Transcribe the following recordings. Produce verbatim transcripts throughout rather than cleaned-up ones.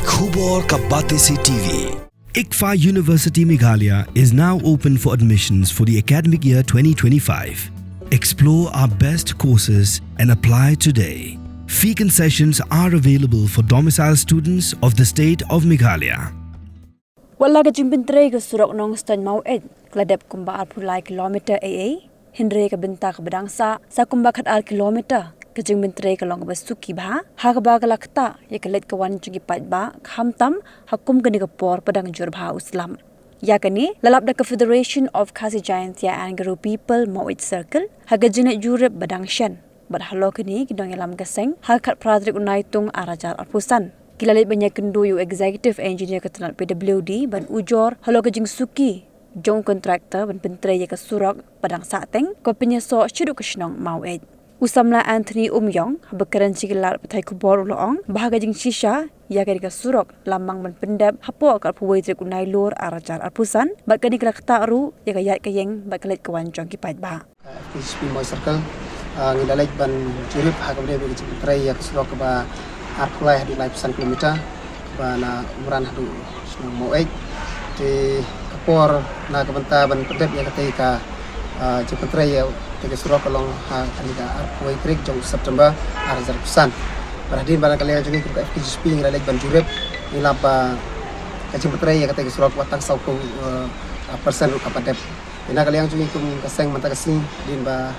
Khubor ka Batesi T V. ICFAI University Meghalaya is now open for admissions for the academic year twenty twenty-five. Explore our best courses and apply today. Fee concessions are available for domicile students of the state of Meghalaya. Wat la ka jingpyntrei ka surok Nongstoiñ Maweit ka la dep kumba arphew lai kilometer ei ei, hynrei ka bynta kaba dang sah, sa kumba khatar kilometer, ka jingpyntrei ka long kaba suki bha, ha kaba ka la ktah ïa ka leit ka wan jong ki paidbah, khamtam ha kum kane ka por ba dang jur bha u slap. Ïa kane la lap da ka Federation of Khasi Jaintia and Garo People Maweit Circle ha ka jingleit jurip ba dang shen. Bad halor kane ki nongïalam ka seng ha ka khatphra tarik u Naitung ar hajar arphew san, ki la leit ban ïakynduh ïa u Executive Engineer ka tnat P W D ban ujor halor ka jingsuki jong u contractor ban pyntrei ïa ka surok ba dang sah teng, kaba pynïasoh shaduh ka shnong Maweit. U samla Anthony Umïong, haba kren sha ki lad pathai khubor, u la ong ba ha ka jingshisha ïa kane ka surok la mang ban pyndep hapoh ka arphew wei tarik u Nailur ar hajar arphew san, bad kane ka la ktah ruh ïa ka ïaid ka ïeng bad ka leit ka wan jong ki paidbah. F K G P Maweit Circle, ah, ngi la leit ban jurip ha kaba ïadei bad ka jingpyntrei ïa ka surok kaba arphew lai haduh laiphew san kilometer, kaba na Umran haduh shnong Maweit. Te ka por na ka bynta ban pyndep ïa katei ka, ah, jingpyntrei ïa katei ka surok ka long ha kane ka arphew wei tarik jong September ar hajar arphew san. Bad hadien ba na ka liang jong ngi kum ka F K G P ngi la leit ban jurip, ngi lap ba ka jingpyntrei ïa katei ka surok wat tang sawphew, eh, percent ruh kam pat dep. Te na ka liang jong ngi kum ka seng mynta ka sngi, hadien ba,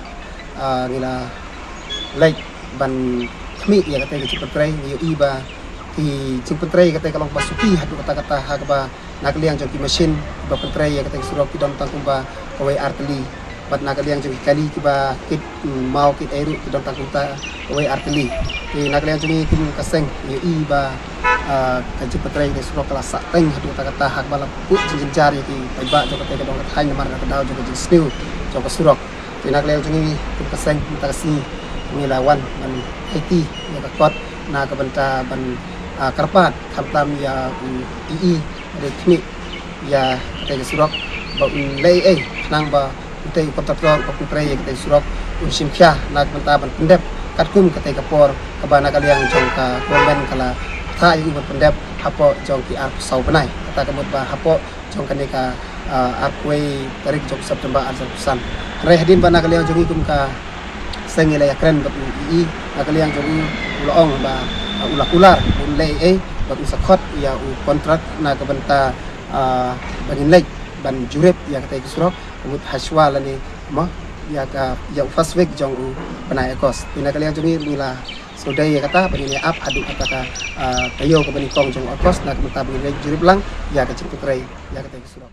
ah, ngi la leit ban khmih ïa katei ka jingpyntrei, ngi ïohi ba ki jingpyntrei ïa katei ka long kaba suki haduh katta katta, ha kaba na ka liang jong ki machine ba pyntrei ïa katei ka surok ki don tang kumba kawei ar tylli. Bad na ka liang jong ki kali kiba kit, mm, maw kit ei ruh ki don tang kumta kawei ar tylli. Te na ka liang jong ngi kum ka seng ngi ïohi ba, ah, ka jingpyntrei katei ka surok ka la sah teng haduh katta katta, ha kaba la buh jingjynjar ïa ki paidbah jong katei ka dong ka thaiñ namar ka daw jong ka jingsniew jong ka surok. Te na ka liang jong ngi kum ka seng mynta ka sngi ngi la wan ban aiti ïa ka kot na ka bynta ban, ah, kyrpad khamtam ïa u E E ba dei khmih ïa katei ka surok ba un leh ei ei, khnang ba utei u kontraktor ba pyntrei ïa katei ka surok un shim khia na ka bynta ban pyndep katkum katei ka por kaba na ka liang jong ka government ka la ktah ïa u ban pyndep hapoh jong ki arphew saw bnai. Kata ka mut ba hapoh jong kane ka, ah, arphew wei tarik jong September ar hajar arphew san. Hynrei hadien ba na ka liang jong ngi kum ka seng ngi la ïakren bad u E E, na ka liang jong u, u la ong ba, ah, u la kular un leh ei ei bad un sa khot ïa u kontrak na ka bynta, ah, ba ngin leit ban jurip ïa katei ka surok, ka mut ha shuwa lane mo ïa ka, ïa u first week jong u bnai August. Te na ka liang jong ngi ngi la sngewdei ïa kata ba ngin ïa ap haduh kata ka, ah, taïew kaba nyngkong jong August na ka bynta ba ngin leit jurip lang ïa ka jingpyntrei ïa katei ka surok.